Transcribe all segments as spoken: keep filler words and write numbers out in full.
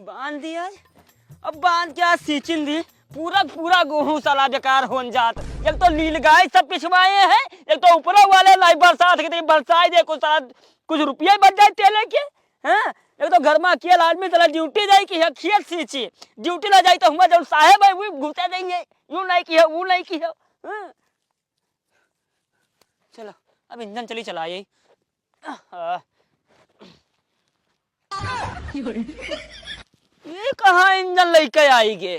बांध दिया। अब बांध के आज सींचिन दी, पूरा पूरा गोहूँ साला बेकार होन जात। एक तो नील गाय सब पिछवाए हैं, एक तो ऊपरों वाले लाई बरसात के दिन बरसाए दे, कुछ साला कुछ रुपया बच जाए तेले के। हाँ, एक तो घर में अकेला आदमी साला ड्यूटी जाई कि है खेत सींची, ड्यूटी ना जाई तो हुआ जौन साहेब है वो घुसे देंगे, यूं नहीं कि है, वो नहीं कि है। हाँ। चलो, अब इंजन चली चलाए। हाँ। ये कहाँ इंजन लेके आई गे?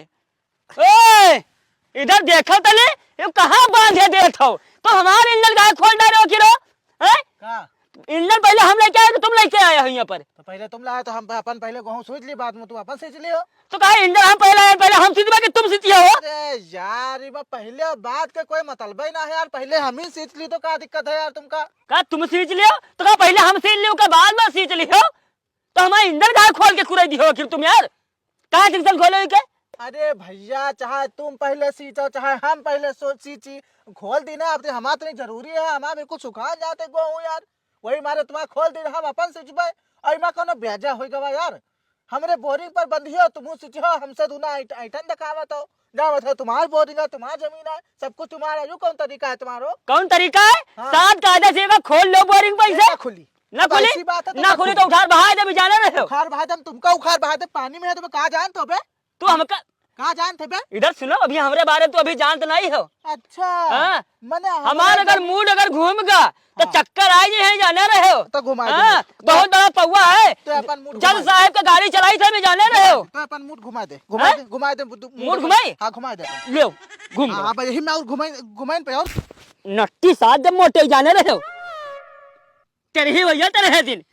ए, इधर देखो तनी, ये कहाँ बांधे देत हो? तो हमार इंजन काहे खोल डारे हो किरो? हैं? का? इंजन पहले हम लेके आए कि तुम लेके आए हो यहाँ पर? तो पहले तुम लाए तो हम अपन पहले गोहूँ सींच ली, बाद में तुम अपन सींच लियो। तो कहा इंजन हम पहले आए, पहले हम सींचबा कि तुम सींचियो हो? अरे यार, ये बात पहले बात के कोई मतलब ही ना है यार, पहले हम ही सींच ली तो का दिक्कत है यार तुमका? का तुम सींच लियो? तो का पहले हम सींच लियो, का बाद में सींच लियो? तो हमार इंजन काहे खोल के कुराई दियो आखिर तुम यार? काहे इंजन खोले के? अरे भैया, चाहे तुम पहले सींचो, चाहे हम पहले सो-, सींची, खोल दी ना। अब तो हमार तो नहीं जरूरी है, हमार बिल्कुल सुखान जाते गोहूँ यार। वही मारे तुम्हार खोल दी, हम अपन सींचबे। और इमा कोनो ब्याजा होई गवा यार। हमरे बोरिंग पर बंधियो, तुम सींचियो, हमसे दूना ऐट-, ऐटन देखावत हो। जावत है तुम्हार बोरिंग है, तुम्हार जमीन है, सब कुछ तुम्हारा। यू कौन तरीका है तुम्हारो? कौन तरीका है? हाँ। सात कायदे से एगो खोल लो बोरिंग पैसे। ना खुली। ना अब खुली? ऐसी बात है तो ना ना खुली खुली। तो उखाड़ बहाए दे, भी जाने रहे हो। उखाड़ बहाए दे, हम तुमका उखाड़ बहाए दे, पानी में है तो कहाँ जानत हो बे? तू हमका कहाँ जानत है बे? इधर सुनो, अभी हमरे बारे में तू अभी जानत नहीं हो। अच्छा। हाँ। मने हमार हमरे अगर जमीन मूड अगर घूम गा, तो हाँ। चक्कर आई जे है, जाने रहे हो। तो घुमा दे हाँ, मूड। बहुत बड़ा पौवा है। तो अपन मूड जज घुमा दे। साहब का गाड़ी चलाई थे, भी जाने रहे हो। तो अपन मूड घुमा दे, घुमा हाँ? दे, घुमा दे, मूड मूड घुमाई? हाँ, घुमा दे अपन। लो, घूम हाँ, लो। अब यही में और घुमाई, घुमाइन पे और। नट्टी साथ जब मोटे जाने रहे हो। तेरे ही भैया, तेरे है दिन।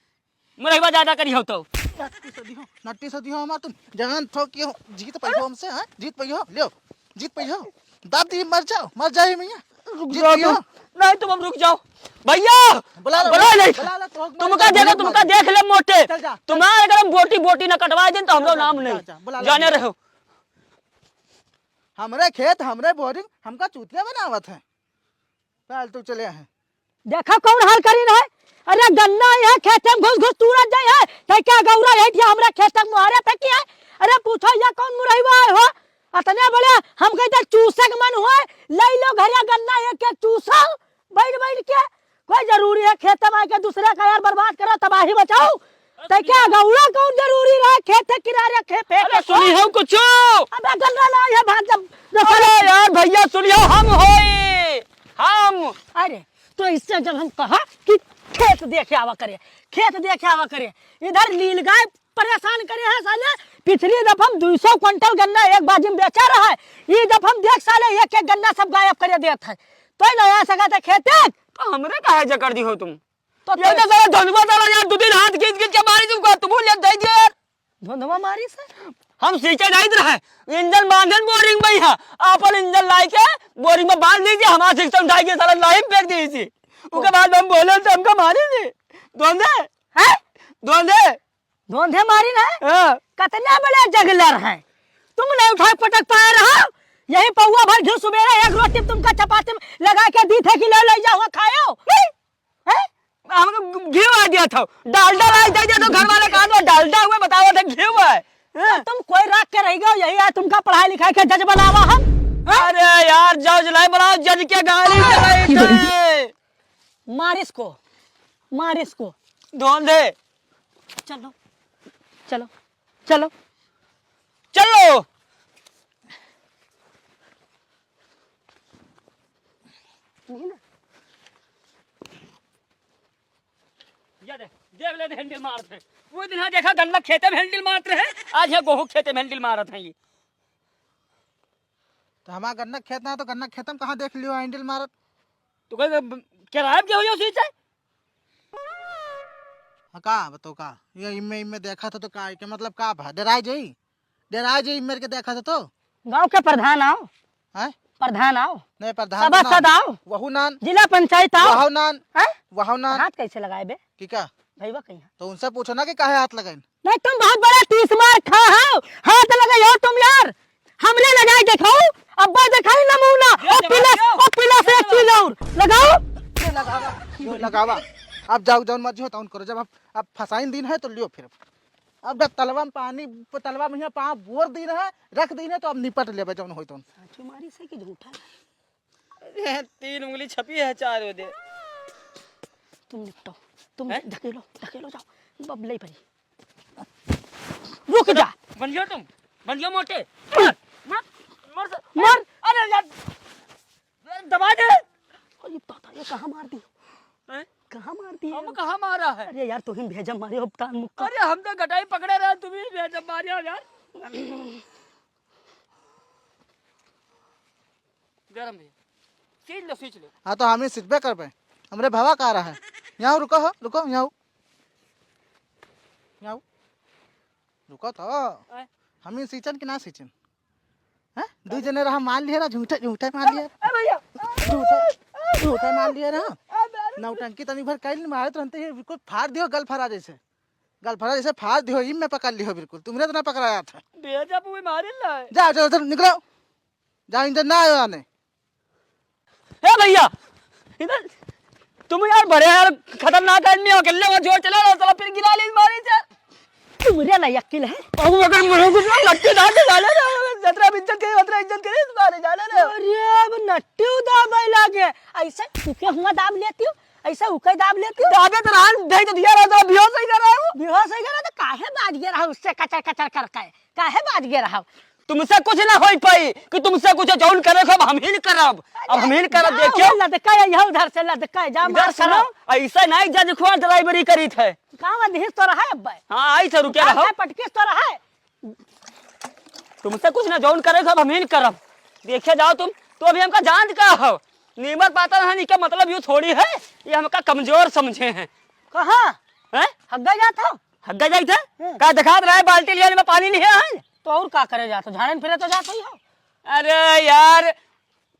मुरैबा ज्यादा करी हो तो। नट्टी से दिहो, नट्टी से दिहो हमार तुम। जान थो कि हो, जीत पाई हो हमसे, हाँ? जीत पाई हो, लियो। जीत पाई हो। दाब दी, मर जाओ, मर जाए मैया। रुक जीत जाओ पाई हो। तुम। नहीं, तुम अब रुक जाओ। भैया, बुला लो, बुला ले। बुला लो, तो तुमका बुला देखो, लो, तुमका मार। देख ले मोटे। चल जा, चल। तुम्हारे अगर हम बोटी, बोटी ना कटवा दें तो हमरो जा, नाम जा, नहीं। जा, बुला लो। जाने रहो। हमरे खेत, हमरे बोरिंग, हमका चूतिया बनावत है। फालतू चले हैं। देखा कौन हाल करी रहे। अरे गन्ना यहाँ खेते में घुस घुस तूरत जाए है, तै क्या गौरा यही ठिया हमरा खेते में मुहारे फेंकी है? अरे पूछो या कौन मुरहिवा है हो? अतने बड़े हम कहते चूसे के मन हुआ, ले लो घरिया गन्ना एक एक चूसो, बैठ बैठ के। कोई जरूरी है खेते में आके दूसरे का यार बर्बाद करो, तबाही मचाओ? तै क्या गौरा कौन जरूरी रहा खेते किनारे खे-, फेंके अरे को? सुनी हो कुछ? अबे गन्ना ना है भाग जब, जब अरे यार भैया सुनियो हम होई। हम। अरे, तो इससे जब हम कहा कि खेत देखे आवा करे, खेत देखे आवा करे, इधर नील गाय परेशान करे है साले। पिछली दफा हम दुई सौ क्विंटल गन्ना एक बाजी में बेचा रहा है, ई दफा हम देख साले एक एक गन्ना सब गायब करे देत है। तो ही नया सका था खेते। तो हमरे काहे जकड़ दी हो तुम? तो ये तो साला धुंधवा साला यार, दो तीन हाथ खींच खींच के मारी तुमको, तुम भूल जाते हैं यार। धुंधवा मारी से? हम सींचे जाइत रहे, इंजन बांधन बोरिंग में ही है, अपन इंजन लाई के बोरिंग में बांध दीजिए, हमारा सिस्टम उठा के साला लाइन फेंक दीजिए। ओके बाद हम बोले तो हमका मारी जी। धोंधे? हैं? धोंधे? धोंधे मारी ना? हाँ। कितना बड़ा जगलर है, तुम नहीं उठा पटक पाए रहा। यही पौवा भर घी सुबेरे एक रोटी तुमका चपाती में लगा के दी थे कि ले, ले जाओ खाओ। हैं? हमको घी आ दिया था, डालडा ला दे दिया था, घर वाले कहा था डालडा हुआ, बतावा था घी हुआ है। हैं? तो तुम कोई राख के रह गए, यही आज तुमका पढ़ाई लिखाई के जज बनावा हम, हैं? अरे यार, जज नहीं बनाओ, जज के गाड़ी चलाई थे। मार इसको, मार इसको। धोंधे। चलो, चलो, चलो। चलो। नहीं ना। ये दे, देख ले, हैंडल मारत है। वो दिन हाँ देखा, गन्ना खेते में हैंडल मारत रहे, आज यहाँ गोहूँ खेते में हैंडल मारत है ये। तो हमारा गन्ना खेत ना, तो गन्ना खेत में कहाँ देख लियो हैंडल मारत? तो कोई किराया के हो जाओ सींचे? हाँ, का बताओ का? ये इम्मे, इम्मे देखा था तो का, के मतलब का भा? डराए जाई? डराए जाई इम्मे के देखा था तो? गाँव के प्रधान आओ। हैं? प्रधान आओ। नहीं, प्रधान सभासद ना। आओ। वहू नान। जिला पंचायत आओ। वहू नान। हैं? वहू नान। हाथ कैसे लगाए बे? की का? भैया कहीं। तो उनसे पूछो ना कि काहे हाथ लगाइन। नहीं, तुम बहुत बड़ा तीस मार खा हो, हाथ लगाई हो तुम यार, हमरे लगाई देखाओ, अब्बा देखाई नमूना, ये ओ पिलस, ओ पिलस एक चीज और लगाओ। ये लगावा, ये लगावा। अब जाओ, जौन मर्जी हो तौन करो, जब अब, अब फसाइन दिन है तो लियो फिर। अब जब तलवा में पानी, तलवा में यहाँ पाँव बोर दीन है, रख दीन है, तो अब निपट लेबे जौन होई तौन। साचो मारी से कि झूठा? अरे, तीन उंगली छपी है चार हो दे। तुम निपटो, तुम हैं? ढकेलो, ढकेलो जाओ, अब ले पड़ी। रुक जा। बन जाओ तुम, बन जाओ मोटे। मार, मार, मार से-, मार। अरे यार, दबा दे। अरे दादा, ये कहाँ मार दी? हैं? कहाँ मार दी? हम कहाँ मारा है? अरे यार, तू ही भेजा मारे हो, तान मुक्का। अरे हम तो गटाई पकड़े रहे, तुम ही भेजा मारे हो यार। गरम भैया, सींच लो, सींच लो। हाँ, तो हम ही सींचबे करबे। हमरे भवा का रहा है? यहाँ रुको हो, रुको, यहाँ। यहाँ। रुको तो। आए। हम ही सींचन कि ना सींचन? हैं? दू जने रहा, मार लिया रहा, झूठे, झूठे मार लिया। ए भैया। झूठे, झूठे मार लिया रहा। ए, मारो। नौटंकी तनी भर कइल, मारत रहते हैं, बिल्कुल फाड़ दियो, गल फरा जैसे। गल फरा जैसे फाड़ दियो, इम में पकड़ लियो बिल्कुल। तुमरे तो ना पकड़ाया था। बेजा पुई मारिल ना है। जाओ, जाओ, उधर निकलो। जाओ, इधर ना आयो आने। ए भैया, इधर तुम यार बड़े यार खतरनाक आदमी हो, अकेले वो जोर चला रहा, साला फिर गिरा ले मारी से। तुमरे ना अक्ल है? अब अगर मरो कुछ ना लट्टे डाल दे डाले ना, जतरा भी इज्जत करे, उतरा इज्जत करे, मारे डाले ना। अरे अब नट्टी दाबे लागे, ऐसे उके हुआ दाब लेती हूँ, ऐसे उके दाब लेती हूँ। दाबे तो रहन, दे तो दिया रहा, तो बेहोश ही कर रहा हूँ। बेहोश ही कर रहा तो काहे बाज गया रहा उससे कचर कचर करके? काहे बाज गया रहा? तुमसे कुछ ना होई पाई कि तुमसे कुछ जौन करे को अब हम ही न करब, अब हम ही न करब। जा, देखियो। वो लदका है, यह उधर से लदका है, जा इधर मार सुनो, करो। ऐसे नहीं जज खुआ ड्राइवरी करी थे। कहाँ बंद हिस तो रहा है अब? हाँ, आई थे, रुके कहाँ रहो। है पटकिस तो रहा है? तुमसे कुछ ना जौन करे को अब हम ही न करब। देखे जाओ तुम, तो अभी हमका जानत का हो? नीमर पाता ना, इनका मतलब यू थोड़ी है, ये हमका कमजोर समझे हैं। कहाँ? हैं? हग्गा जात हो? हग्गा जाइत है? हम्म। का दिखात रहा है, बाल्टी लिया में पानी नहीं है? तो और का करे जात हो? झाड़न फिरे तो जात ही हो। अरे यार,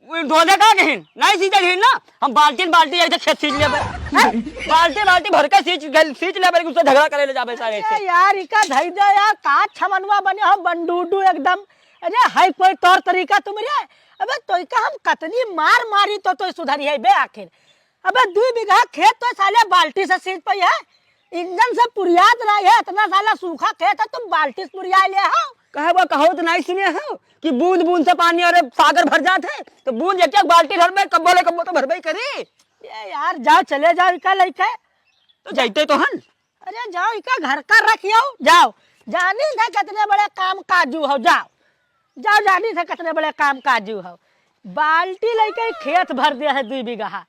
वो धोने का कहीं? नहीं सींचे कहीं ना, हम बाल्टी बाल्टी ऐसे खेत सींच लेबे। हैं? बाल्टी बाल्टी भर के सींच गल-, सींच लेबे, उससे झगड़ा करे ले जाबे सारे से। अरे यार, इका धई दे यार, का छमनवा बने हो बंडूडू एकदम। अरे है कोई तौर तरीका तुमरे? अबे तो इका हम कतनी मार मारी तो, तो सुधरी है बे आखिर। अबे दुई बीघा खेत तो साले बाल्टी से सींच पाई है, इंजन से पुरियात नाई है, इतना साला सूखा खेत है, तुम बाल्टी से पुरिया ले हो। कहे वो कहावत नाई सुने हो कि बूंद बूंद से पानी और सागर भर जात है, तो बूंद एक एक बाल्टी भर में कब्बो ले कब्बो तो भरबे ही करी। ये यार जाओ, चले जाओ इका लइके। तो जाइते तो हन। अरे जाओ, इका घर का रखियो, जाओ। जानी थे कितने बड़े काम काजू हो, जाओ। जाओ, जानी थे कितने बड़े काम काजू हो। बाल्टी लइके ही खेत भर दे है दुई बीघा।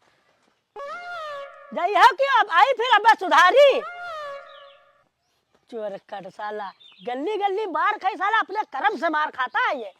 जाई हो कि अब आई फिर अब सुधारी। चोर कट साला, गल्ली गल्ली मार खाई साला, अपने कर्म से मार खाता है ये।